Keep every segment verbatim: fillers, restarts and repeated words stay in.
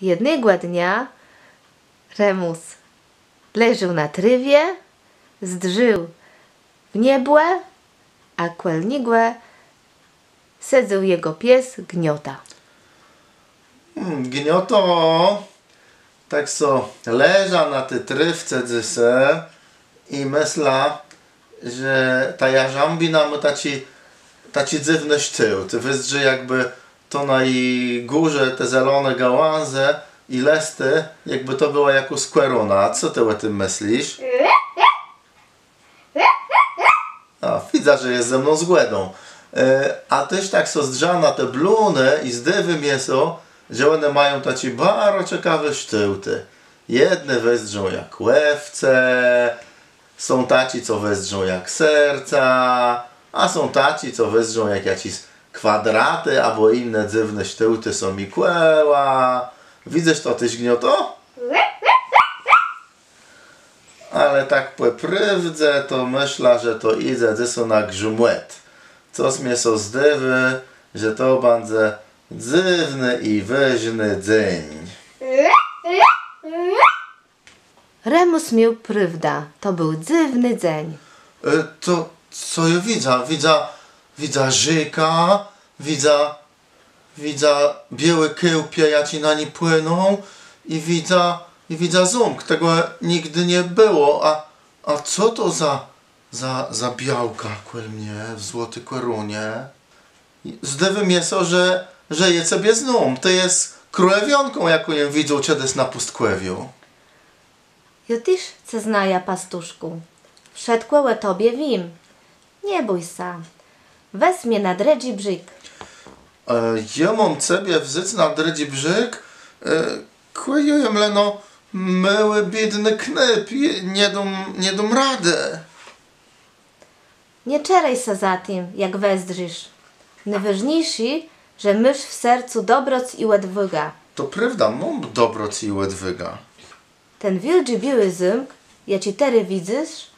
Jednégò dnia Remùs leżôł na trôwie, zdrzôł w niebò, a kòl niegò sedzôł jegò pies Gniota. Hmm, Gnioto, tak so leżã na ti trôwce dzysô i mëszlã, że ta jarzãbina mô taczi, taczi dzywny sztôłt. Wëzdrzi, jakbë to na ji górze te zeloné gałãze i lëstë, jakbë to bëła jakôs kòruna. Co të ò tim mëslisz? A, widzã, że jes ze mną zgòdą. E, a téż tak so zdrzã na te blónë i zdôwô mie so, że òne mają taczé baro cekawé sztôłtë. Jedne wëzdrzą jak òwce, są taczé, co wëzdrzą jak serca, a są taczé, co wëzdrzą jak jaczés kwadratë abò jinné dzywné sztôłtë, są i kòła. Widzysz to téż, Gnioto? Ale tak pò prôwdze to mëszlã, że to jidze dzysô na grzmòt. Cos mie so zdôwô, że to bãdze dzywny i wôżny dzéń. Remùs miôł prôwdã, to béł dzywny dzéń. E, to co jô widzã? Widzã, widzã rzékã, widzã Widzã biôłé kôłpie, jaczé na ni płëną, i widzã, i widzã zómk. Tegò nigdë nie bëło. A, a co to za, za, za białka kòl mie w złoti kòrunie? Zdôwô mie so, że, że jô cebie znóm. Të jes królewiónką, jaką jem widzôł czedës na pùstkòwiu. Jô téż ce znajã, pastuszkù. Wszëtkò ò tobie wiém. Nie bój sã. Wez mie na drëdżi brzég. E, jô móm cebie wząc na drëdżi brzég? E, kò jô jem leno môłi, biédny knôp, nie dóm, nie dóm radë. Nie czerëj sã za tim, jak wëzdrzisz. Nôwôżniészé, że môsz w sercu dobroc i òdwôgã. To prôwda, móm dobroc i òdwôgã. Ten wiôldżi biôłi zómk, jaczi terô widzysz,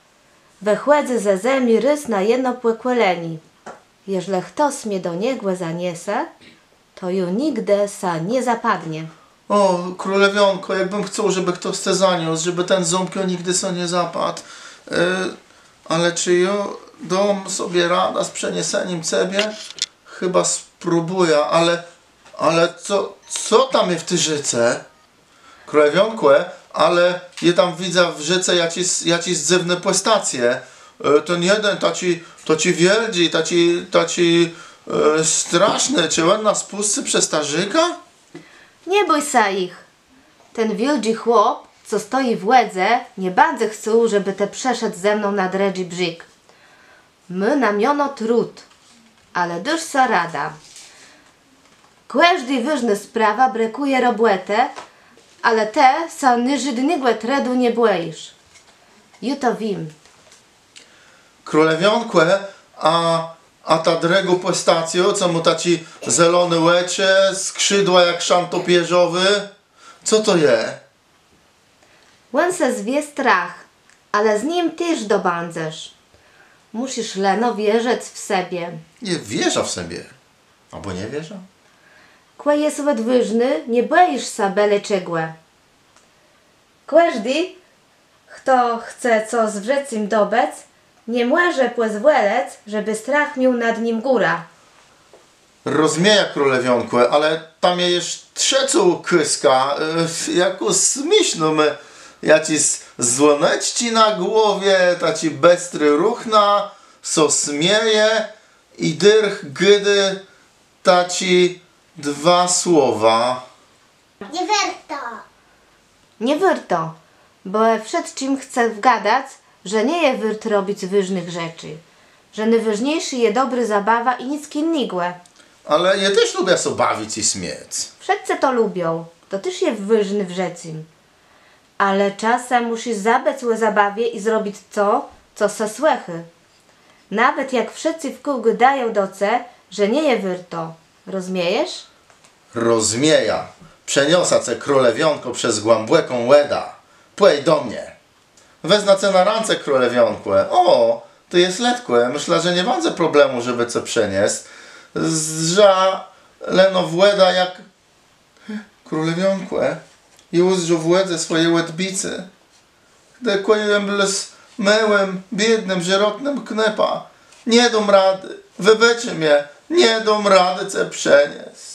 wëchòdzy ze zemi rôz na jedno pòkòlenié. Jeżlë chtos mie do niegò zaniese, to ju nigdë sã nie zapadnie. Ò, królewiónkò, jakbëm chcôł, żebë chtos ce zaniósł, żebë ten zómk ju nigdë sã nie zapadł. E, ale czë jô dóm sobie radã z przeniesenim cebie? Chëba spróbùjã, ale, ale co, co tam je w ti rzéce? Królewiónkò, ale jô tam widzã w rzéce jaczés, jaczés dzywné pòstacje. E, ten jeden taczi, taczi wiôldżi, taczi, taczi, e, straszny, czë òn nas pùscy przez tã rzékã? Nie bój sã jich. Ten wiôldżi chłop, co stoji w wòdze, nie bãdze chcôł, żebë të przeszedł ze mną na drëdżi brzég. Mô na miono Trud, ale dôsz so radã. Kòżdô wôżnô sprawa brëkùje robòtë, ale të sã niżódnégò trudu nie bòjisz. Jô to wiém. Królewiónkò, a, a ta drëgô pòstacjô, co mô taczé zeloné òczë, skrzidła jak szantopiérzowé, co to je? Òn sã zwie Strach, ale z nim téż dobãdzesz. Mùszisz leno wierzëc w sebie. Jô wierzã w sebie. Abò nie wierzã? Kò jes òdwôżny, nie bòjisz sã bële czegò. Kòżdi, chto chce cos w żëcym dobëc, nie mòże pòzwòlëc, żebë strach miôł nad nim górã. Rozmiejã, królewiónkò, ale tam je jesz trzecô ùkôzka, e, jakô smiésznô, mô jaczés zwóneczczi na głowie, taczé bestré ruchna, so smieje i dërch gôdô taczé dwa słowa. Nie wôrto. Nie wôrto, bò ò wszëtczim chce wgadac, że nie je wôrt robic wôżnëch rzeczi, że nôwôżniészô je dobrô zabawa i nick jinégò. Ale jô téż lubiã so bawic i smiôc. Wszëtcë to lubią, to téż je wôżné w żëcym. Ale czasã mùszisz zabëc ò zabawie i zrobic to, co sã słëchô. Nawet jak wszëtcë wkół gôdają do ce, że nie je wôrto. Rozmiejesz? Rozmiejã. Przeniosã ce, królewiónkò, przez głãbòką wòdã. Pòj do mie. Wezmã ce na rãce, królewiónkò. Ò, të jes letkò. Mëszlã, że nie bãdze problemù, żebë ce przeniesc. Zdrzã leno w wòdã jak, Królewiónkò, jô ùzdrzôł w wòdze swòje òdbicé, dëcht jakbëm béł môłim, biédnym, sërotnym knôpã. Nie dóm radë, wëbôcz mie, nie dóm radë ce przeniesc.